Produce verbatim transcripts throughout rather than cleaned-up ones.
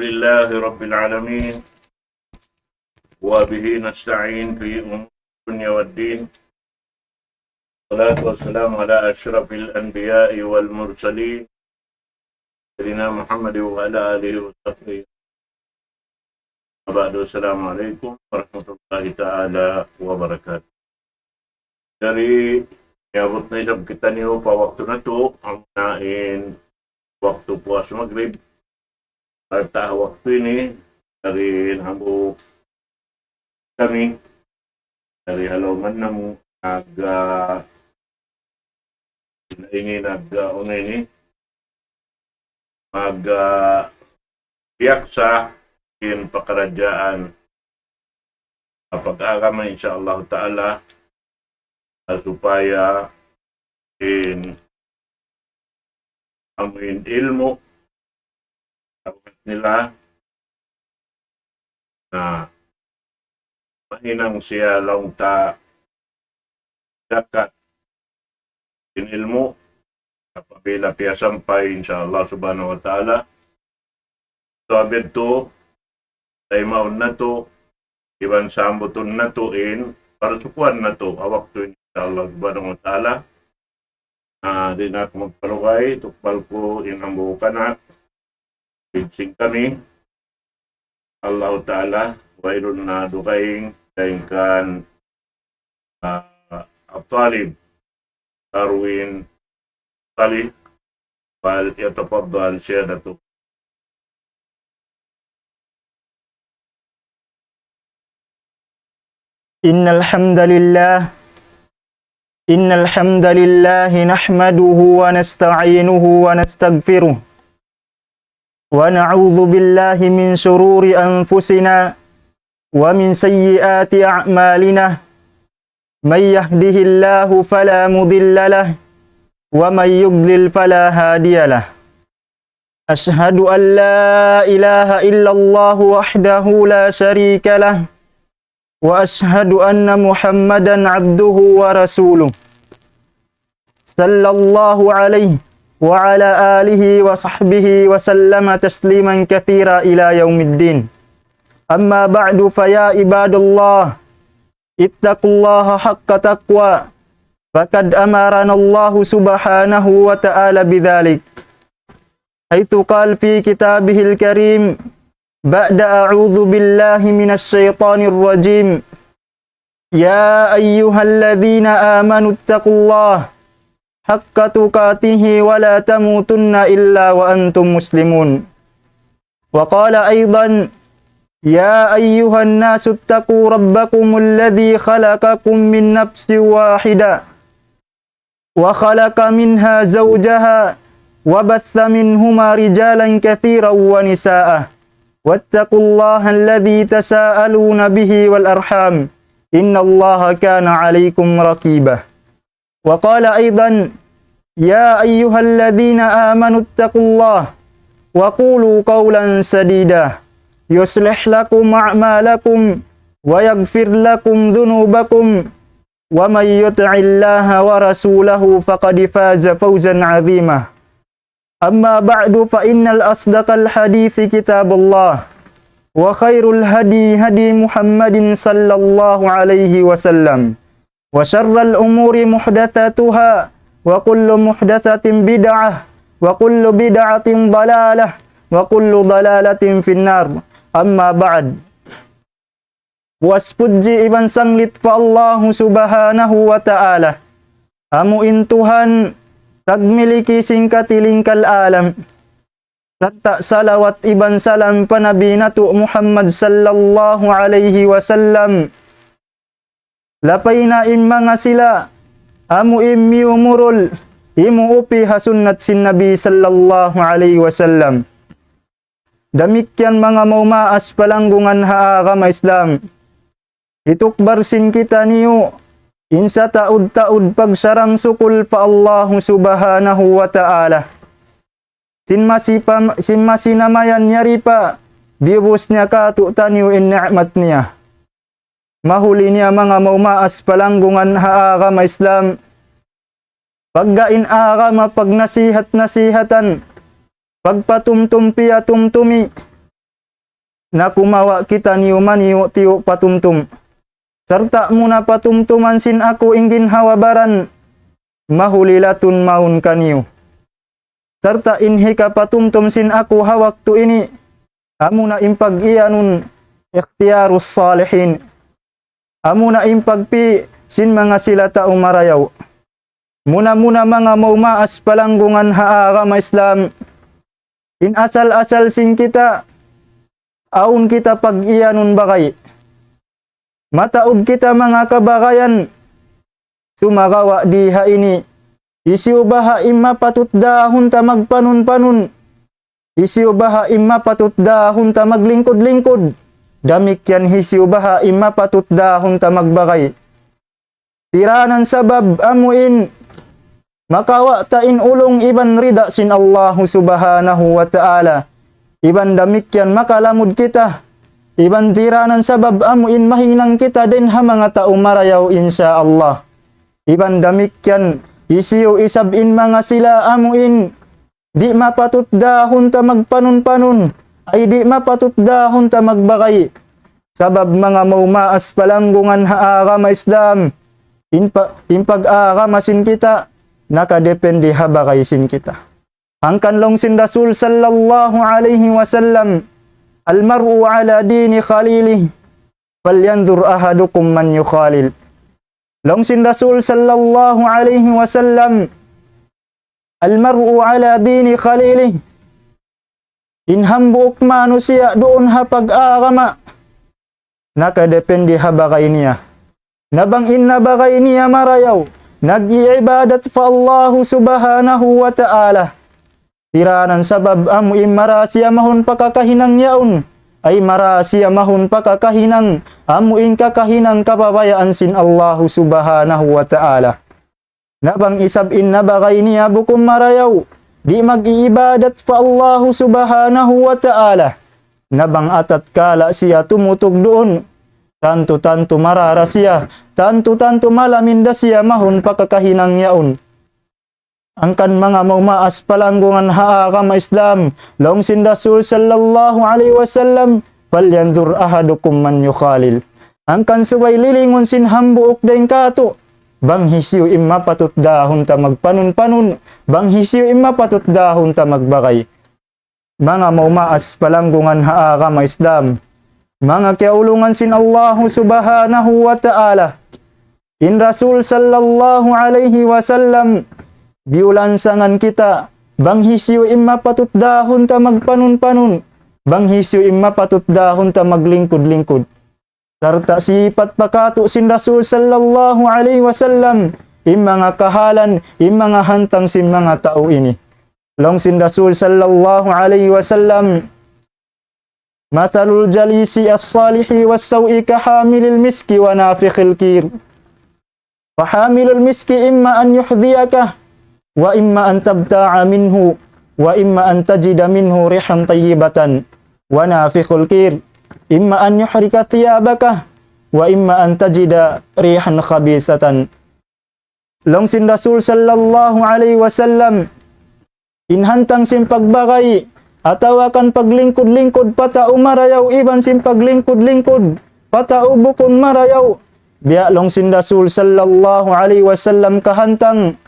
لله رب العالمين، وبه نستعين في أمور الدنيا والدين. والصلاة والسلام على أشرف الأنبياء والمرسلين، سيدنا محمد وعلى آله وصحبه. وبعد، السلام عليكم ورحمة الله تعالى وبركاته. Jari, miyabut na isab kitaniyu pa waktu natu', amuna in waktu puas magrib, sarta' waktu ini, jari in hambuuk kami, jari ha lawm namu', nag, ah, ini nag, ah, unu ini, mag, ah, biyaksa in pakaradjaan pag-agama, insya Allah Ta'ala, supaya in amuin ilmu' nila na mahinang siya laung ta zakat in ilmu' apabila piyasampay, insya Allah Subhanahu wa Ta'ala. Sabab yadtu, taymaun natu', iban sambutun natu' in, parsukuan natu', ha waktu ini, insya Allah Subhanahu wa Ta'ala. Ah, di' na aku magpalugay, tukbal ku in hambuuk anak, binsing kami, Allah Ta'ala, wayruun na dugaing, daing kan, ah, Talib Darwin Salih, فليتفضل سيادته. إن الحمد لله، إن الحمد لله نحمده ونستعينه ونستغفره، ونعوذ بالله من شرور أنفسنا ومن سيئات أعمالنا. من يهده الله فلا مضل له، ومن يضلل فلا هادي له. أشهد أن لا إله إلا الله وحده لا شريك له، وأشهد أن محمدا عبده ورسوله، صلى الله عليه وعلى آله وصحبه وسلم تسليما كثيرا إلى يوم الدين. أما بعد، فيا عباد الله، اتقوا الله حق تقوى، فقد أمرنا الله سبحانه وتعالى بذلك، حيث قال في كتابه الكريم بعد أعوذ بالله من الشيطان الرجيم: يا أيها الذين آمنوا اتقوا الله حق تقاته ولا تموتن إلا وأنتم مسلمون. وقال أيضا: يا أيها الناس اتقوا ربكم الذي خلقكم من نفس واحدة وخلق منها زوجها وبث منهما رجالا كثيرا ونساء واتقوا الله الذي تساءلون به والأرحام إن الله كان عليكم رقيبا. وقال أيضا: يا أيها الذين آمنوا اتقوا الله وقولوا قولا سديدا يصلح لكم أعمالكم ويغفر لكم ذنوبكم ومن يطع الله ورسوله فقد فاز فوزا عظيما. أما بعد، فإن أصدق الحديث كتاب الله، وخير الهدي هدي محمد صلى الله عليه وسلم، وشر الأمور محدثاتها، وكل محدثة بدعة، وكل بدعة ضلالة، وكل ضلالة في النار. أما بعد. Puas pudji iban sanglit pa Allahu Subhanahu wa Ta'ala. Amu in Tuhan tagmiliki sin katilingkal alam. Sarta' salawat iban salam pa Nabi natu' Muhammad sallallahu alayhi wasallam. Lapay na in manga sila, amu in miyumurul, imuupi ha sunnat sin Nabi sallallahu alayhi wasallam. Damikkiyan manga maumaas palanggungan ha agama Islam. Hitukbal sin kitaniyu, in sataud-taud pagsarang-sukul pa Allahu Subhanahu wa Ta'ala. Sin masi pa, sin masi namayan niya ripa, biyubus niya kātu'niyu in ni'mat niya. Mahuli niya manga maumaas palanggungan ha agama Islam. Pagga in agama pagnasihat-nasihatan, pagpatumtum piyatumtumi, na kumawa' kitaniyu maniyu'-tiyu' patumtum. Sarta' muna patumtuman sin aku in ginhawa-baran, mahulilatun mawn kaniyu. Sarta' in hikapatumtum sin aku ha waktu ini, amuna in pag-iyanun ikhtiyarus salihin. Amuna in pagpī' sin manga sila tau marayaw. Muna-muna manga maumaas palanggungan ha agama Islam. In asal-asal sin kita, awn kita pag-iyanun bagay. Mataud kita manga kabagayan, sumagawa' di ha ini, hisiyu baha' in mapatut dahun ta magpanun-panun, hisiyu baha' in mapatut dahun ta maglingkud-lingkud, damikkiyan hisiyu baha' in mapatut dahun ta magbagay. Tiranan sabab amu in makawa' ta in ulung iban rida sin Allahu Subhanahu wa Ta'ala. Iban damikkiyan makalamud kita. Iban tiranan sabab amu in mahinang kita dayn ha manga tau marayaw, insya Allah. Iban damikkiyan hisiyu isab in manga sila amu in di' mapatut dahun ta magpanun-panun, ay di' mapatut dahun ta magbagay. Sabab manga maumaas palanggungan ha agama Islam, in pa-, in pag-agama sin kita, nakadepende ha bagay sin kita. Hangkan laung sin Rasul sallallahu alayhi wasallam, المرء على دين خليله فلينظر أحدكم من يخالل. Laung sin Rasul sallallahu alayhi wasallam, المرء على دين خليله. In hambuuk manusiya' duun ha pag-agama, nakadepende ha bagay niya. Na bang in na bagay niya marayaw, nag-iibadat pa Allahu Subhanahu wa Ta'ala. Tiranan sabab amu in mara siya mahun pa kakahinang yaun, ay mara siya mahun pa kakahinang, amu in kakahinang kabayaan sin Allahu Subhanahu wa Ta'ala. Na bang isab in na bagay niya bukun marayaw, di' mag-iibadat pa Allahu Subhanahu wa Ta'ala. Na bang atatkala siya tumutug duun, tantu-tantu mara ra siya, tantu-tantu malaminda siya mahun pa kakahinang yaun. Hangkan manga maumaas palanggungan ha agama Islam, laung sin Rasul sallallahu alayhi wasallam, فلينظر أحدكم من يخالل. Hangkan subay lilingun sin hambuuk dayn kātu', bang hisiyu in mapatut dahun ta magpanun-panun, bang hisiyu in mapatut dahun ta magbagay. Manga maumaas palanggungan ha agama Islam, manga kiyaulungan sin Allahu Subhanahu wa Ta'ala, in Rasul sallallahu alayhi wasallam, biyulansangan kita, bang hisiyu in mapatut dahun ta magpanun-panun, bang hisiyu in mapatut dahun ta maglingkud-lingkud. Sarta' sipat pa kātu' sin Rasul sallallahu alayhi wasallam, in manga kahalan, in manga hantang sin manga tau ini. Laung sin Rasul sallallahu alayhi wasallam, مثل الجليس الصالح والسوء كحامل المسك ونافخ الكير. فحامل المسك إما أن يحذيك وإما أن تبتاع منه وإما أن تجد منه ريحا طيبة، ونافخ الكير إما أن يحرق ثيابك وإما أن تجد ريحا خبيثة. Laung sin Rasul sallallahu alayhi wasallam, in hantang sin pagbagay, atawa kan paglingkud-lingkud pa tau marayaw iban sin paglingkud-lingkud pa tau bukun marayaw. Biya' laung sin Rasul sallallahu alayhi wasallam kahantang,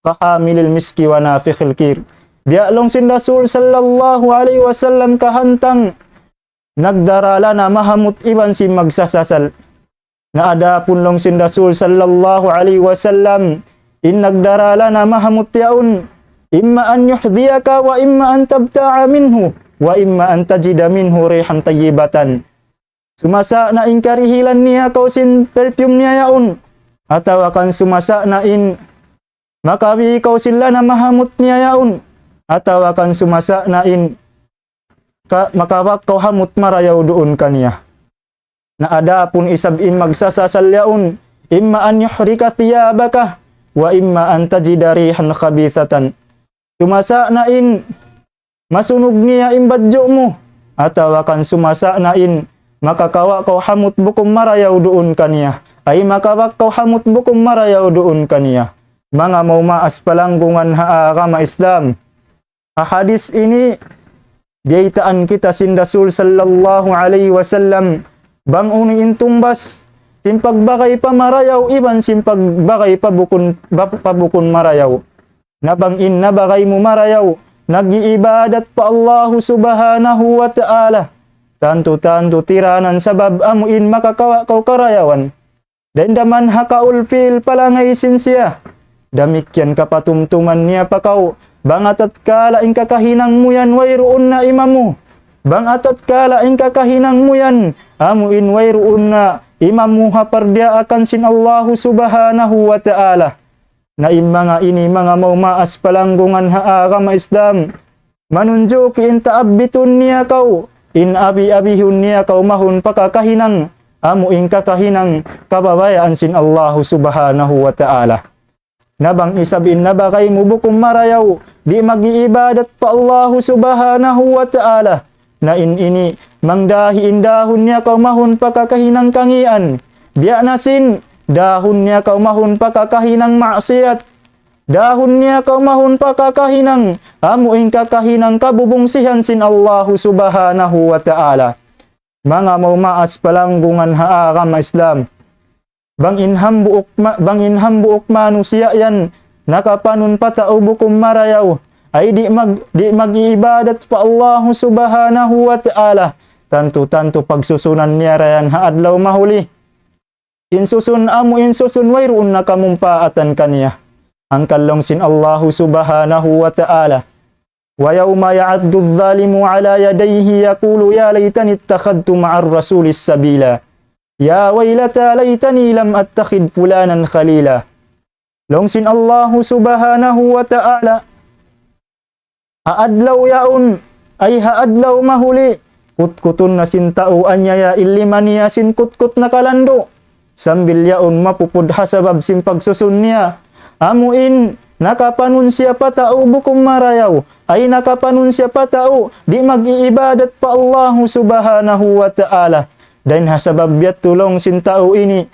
كحامل المسك ونافخ الكير. Biya' laung sin Rasul sallallahu alayhi wasallam kahantang, nagdarala na mahamut iban sin magsasasal. Na adapun laung sin Rasul sallallahu alayhi wasallam, in nagdarala na mahamut yaun, إما أن يحذيك وإما أن تبتاع منه وإما أن تجد منه ريحا طيبة. Sumasa' na in karihilan niya kaw sin perfume niya yaun, atawa kan sumasa' na in makabi kaw sin lana mahamut niya yaun, atawa kan sumasa' na in ka-, makabak kaw hamut marayaw duun kaniya. Na adapun isab in magsasasal yaun, إما أن يحرق ثيابك وإما أن تجد ريحا خبيثة. Sumasa' na in masunug niya in badju' mu, atawa kan sumasa' na in makakawa' kaw hamut bukun marayaw duun kaniya, ay makabak kaw hamut bukun marayaw duun kaniya. Manga maumaas palanggungan ha agama Islam. Ha hadis ini, Biyaytaan kita sin Rasul sallallahu alayhi wasallam, bang unu in tungbas sin pagbagay pa marayaw iban sin pagbagay pa bukun, pa, pa bukun marayaw. Na bang in nabagay mu marayaw, nag-iibadat pa Allahu subhanahu wa ta'ala, tantu-tantu tiranan sabab amu in makakawa' kaw karayawan. Dayn da man ha kaulpil palangay sin siya. Damikkiyan kapatumtuman niya pa kaw, bang atatkala in kakahinang mu yan wayruun na imam mu. Bang atatkala in kakahinang mu yan, amu in wayruun na imam mu ha pardiyaakan sin Allahu subhanahu wa ta'ala. Na in manga ini manga maumaas palanggungan ha agama Islam, manunjuki in taabbitun niya kaw, in abi-abihun niya kaw mahun pa kakahinang, amu in kakahinang kababayaan sin Allahu subhanahu wa ta'ala. Na bang isab in nabagay mu bukun marayaw, di' mag-iibadat pa Allahu subhanahu wa ta'ala. Na in ini, mangdahi in dahun niya kaw mahun pa kakahinang kangīan. Biya' na sin, dahun niya kaw mahun pa kakahinang maksiyat. Dahun niya kaw mahun pa kakahinang, amu in kakahinang kabubungsihan sin Allahu subhanahu wa ta'ala. Manga maumaas palanggungan ha agama Islam. Bang in hambuuk ma-, bang in hambuuk manusiya' yan, nakapanun pa tau bukun marayaw, ay di' mag-, di' mag-iibadat pa Allahu subhanahu wa ta'ala. Tantu-tantu pagsusunan niya ra yan ha adlaw mahuli. In susun amu in susun wayruun na kamumpaatan kaniya. Hangkan laung sin Allahu subhanahu wa ta'ala, ويوم يعض الظالم على يديه يقول يا ليتني اتخذت مع الرسول سبيلا يا ويلتى ليتني لم أتخذ فلانا خليلا. Laung sin Allahu subhanahu wa ta'ala, ha adlaw yaun, ay ha adlaw mahuli, kutkutun na sin tau aniaya in lima niya sin kutkut na kalandu'. Sambil yaun mapupud ha sabab sin pagsusun niya. Amu in, nakapanun siya pa tau bukun marayaw. Ay nakapanun siya pa tau, di' mag-iibadat pa Allahu subhanahu wa ta'ala. Dayn ha sabab yadtu laung sin tau ini,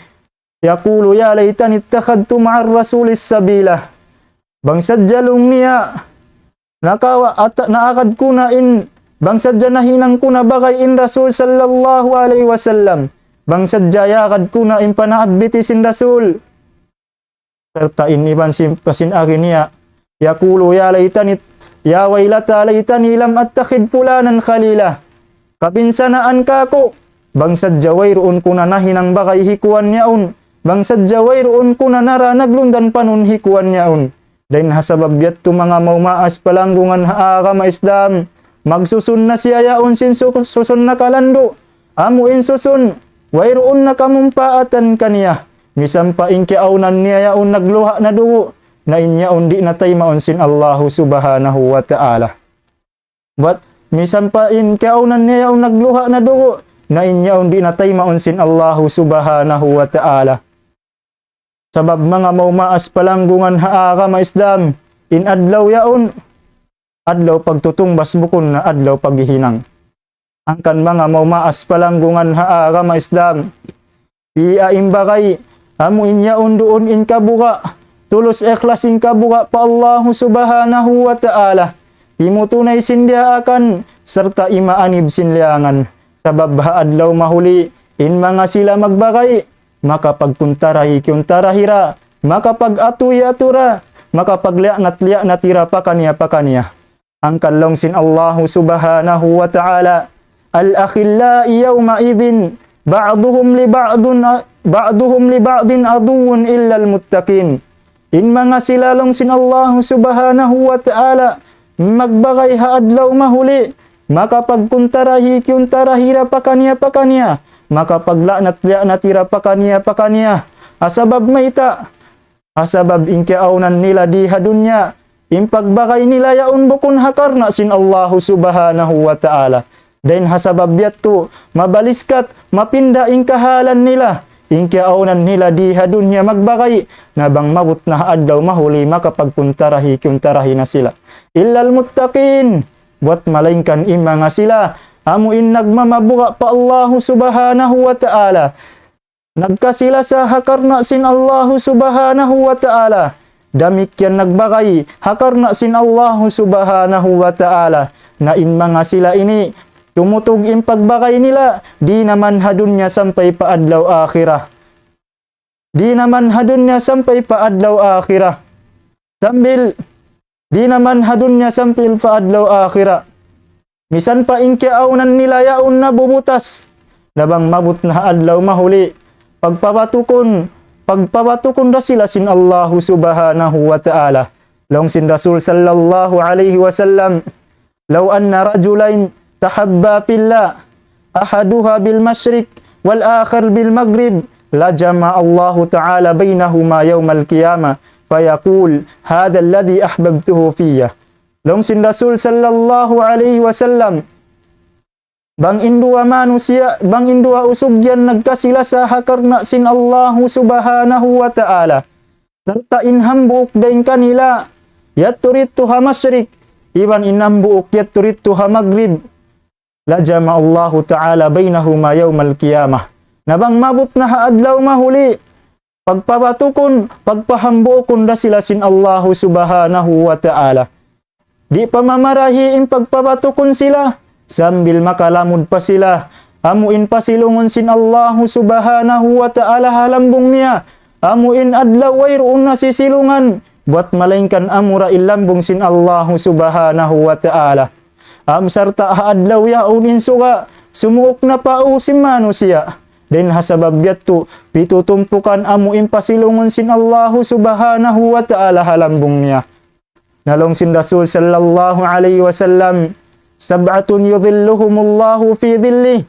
يقول يا ليتني اتخذت مع الرسول سبيلا. Bang sadja laung niya, nakawa-, ata-, naagad ku na in, bang sadja nahinang ku na bagay in Rasul sallallahu alayhi wasallam. Bang sadja yagad ku na in panaabbiti sin Rasul. Sarta' in iban sin, pa sin agi niya, يقول يا ليتني، يا ويلتى ليتني لم أتخذ فلانا خليلا. Kabinsanaan kaku', bang sadja wayruun ku na nahinang bagay hi kuwan yaun, bang sadja wayruun ku na nara naglundan panun hi kuwan yaun. Dayn ha sabab yadtu manga maumaas palanggungan ha agama Islam, magsusun na siya yaun sin su-, susun na kalandu'. Amu in susun, wayruun na kamumpaatan kaniya. Misan pa in kiyaawnan niya yaun nagluha' na dugu', na in yaun di' na taymaun sin Allahu subhanahu wa ta'ala. Bat, misan pa in kiyaawnan niya yaun nagluha' na dugu', na in yaun di' na taymaun sin Allahu subhanahu wa ta'ala. Sabab manga maumaas palanggungan ha agama Islam, in adlaw yaun, adlaw pagtutungbas bukun na adlaw paghihinang. Hangkan manga maumaas palanggungan ha agama Islam, piya in bagay, amu in yaun duun in kabuga', tulus ikhlas in kabuga' pa Allahu subhanahu wa ta'ala. Timutunay sin diyaakan, sarta' imaanib sin liyangan. Sabab ha adlaw mahuli, in manga sila magbagay, makapagkuntarahi-kiuntarahi ra, makapag-atuy-atu ra, makapagliyanat-liyanat ra pakaniya-pakaniya. Hangkan laung sin Allahu subhanahu wa ta'ala, الأخلاء يومئذ بعضهم لبعض، بعضهم لبعض عدو إلا المتقين. In manga sila laung sin Allahu subhanahu wa ta'ala, magbagay ha adlaw mahuli, makapagkuntarahi-kiuntarahi ra pakaniya-pakaniya, makapaglanat-liyanat ra pakaniya-pakaniya. Ha sabab mayta', ha sabab in kiyaawnan nila di ha dunya, in pagbagay nila yaun bukun ha karna' sin Allahu subhanahu wa ta'ala. Dayn ha sabab yadtu, mabaliskat, mapinda in kahalan nila. In kiyaawnan nila di ha dunya magbagay, na bang maabut na ha adlaw mahuli makapagkuntarahi-kiuntarahi na sila. إلا المتقين, buwat malaingkan in manga sila, amu in nagmamabuga' pa Allahu subhanahu wa ta'ala. Nagkasilasa ha karna' sin Allahu subhanahu wa ta'ala. damikkiyan nagbagay ha karna' sin Allahu Subhanahu wa Ta'ala. Na in manga sila ini, tumutug in pagbagay nila, di' naman ha dunya sampay pa adlaw akhirat. Di' naman ha dunya sampay pa adlaw akhirat. Sambil, di' naman ha dunya sampay pa adlaw akhirat. Misan pa in kiyaawnan nila yaun nabubutas. Na bang maabut na ha adlaw mahuli, pagpabatukun, pagpabatukun da sila sin Allahu Subhanahu wa Ta'ala. Laung sin Rasul sallallahu alayhi wasallam, لو أن رجلين تحابا في الله أحدهما بالمشرق والآخر بالمغرب لجمع الله تعالى بينهما يوم القيامة فيقول هذا الذي أحببته فيّ. Laung sin Rasul sallallahu alayhi wasallam, bang in duwa manusiya', bang in duwa usug yan nagkasi-lasa ha karna' sin Allahu Subhanahu wa Ta'ala. Sarta' in hambuuk dayn kanila, yadtu didtu ha mashriq, iban in hambuuk yadtu didtu ha maghrib. لجمع الله تعالى بينهما يوم القيامة. Na bang maabut na ha adlaw mahuli, pagpabatukun, pagpahambuukun da sila sin Allahu Subhanahu wa Ta'ala. Di' pa mamarahi in pagpabatukun sila, sambil makalamud pa sila. Amu in pasilungun sin Allahu Subhanahu wa Ta'ala ha lambung niya. Amu in adlaw wayruun na sisilungan, buwat malaingkan amura in lambung sin Allahu Subhanahu wa Ta'ala. Amu sarta' ha adlaw yaun in suga', sumuuk na pa ū sin manusiya'. Dayn ha sabab yadtu, pitu tumpukan amu in pasilungun sin Allahu Subhanahu wa Ta'ala ha lambung niya. Na laung sin Rasul sallallahu alayhi wasallam, سبعة يظلهم الله في ظله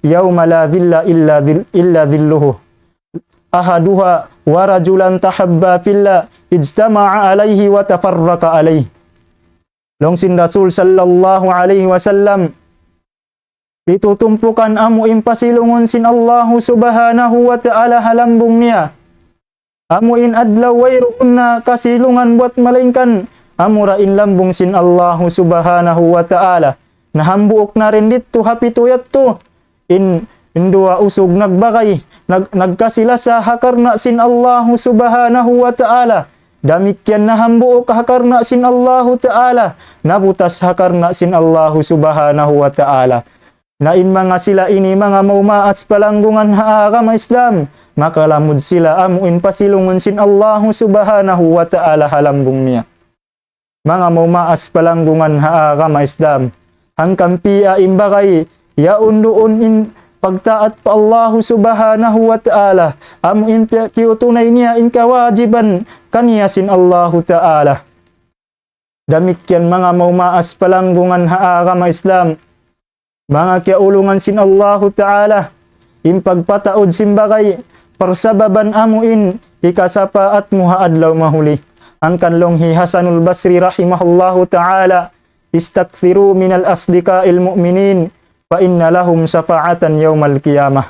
يوم لا ظل إلا ظل-، إلا ظله. أحدها ورجلان تحابا في الله اجتمعا عليه وتفرقا عليه. Laung sin Rasul sallallahu alayhi wasallam, pitu tumpukan amu in pasilungun sin Allahu Subhanahu wa Ta'ala ha lambung niya. Amu in adlaw wayruun na kasilungan buwat malaingkan amura in lambung sin Allahu Subhanahu wa Ta'ala. Na hambuuk na dayn didtu ha pitu yadtu. In, in duwa usug nagbagay, nag-, nagkasi-lasa ha karna' sin Allahu Subhanahu wa Ta'ala. Damikkiyan na hambuuk ha karna' sin Allahu Ta'ala. Nabutas ha karna' sin Allahu Subhanahu wa Ta'ala. Na in manga sila ini manga maumaas palanggungan ha agama Islam, makalamud sila amu in pasilungun sin Allahu Subhanahu wa Ta'ala ha lambung niya. Manga maumaas palanggungan ha agama Islam, hangkan piya in bagay, yaun duun in pagtaat pa Allahu Subhanahu wa Ta'ala, amu in piya kiyutunay niya in kawajiban kaniya sin Allahu Ta'ala. Damikkiyan manga maumaas palanggungan ha agama Islam, manga kiyaulungan sin Allahu Ta'ala, in pagpataud sin bagay, parsababan amu in hikasapaat mu ha adlaw mahuli. Hangkan laung hi Hasanul Basri rahimahullahu ta'ala, استكثروا من الأصدقاء المؤمنين فإن لهم شفاعة يوم القيامة.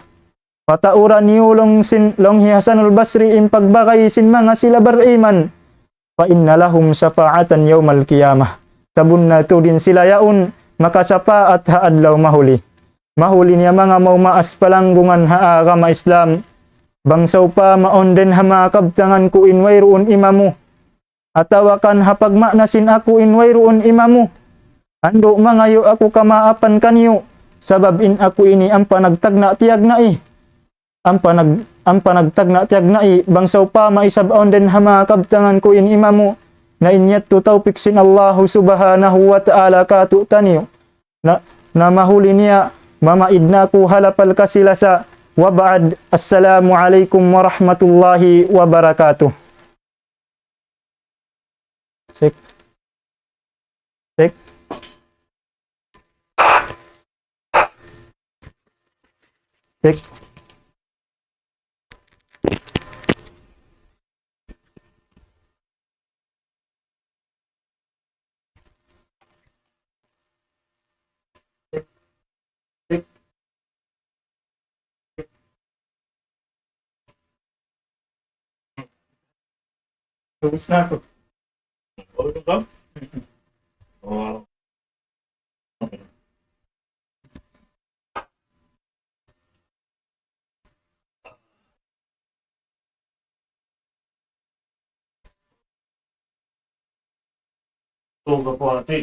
Patauran niyu laung sin, laung hi Hasanul Basri in pagbagay sin manga sila bariman. فإن لهم شفاعة يوم القيامة. Sabunnal tuud in sila yaun makasapaat ha adlaw mahuli. Mahuli niya manga maumaas palanggungan ha agama Islam. Bang sawpama awn dayn ha manga kabtangan ku in wayruun imamu. Atawa kan ha pagmaana sin aku in wayruun imamu. Andu' mangayu' aku kamaapan kaniyu. Sabab in aku ini ampa nagtagna' tiyagna' i. Ampa nag-, ampa nagtagna' tiyagna' i, bang sawpama isab awn dayn ha manga kabtangan ku in imamu, na in yadtu tawpik sin Allahu Subhanahu wa Ta'ala kātu'niyu. Na, na mahuli niya, mamaid na aku ha lapal kasi-lasa. وبعد، السلام عليكم ورحمة الله وبركاته. Check. Check. Check. Tapos na ako. Tulog ka? Oo. Tuga po ati.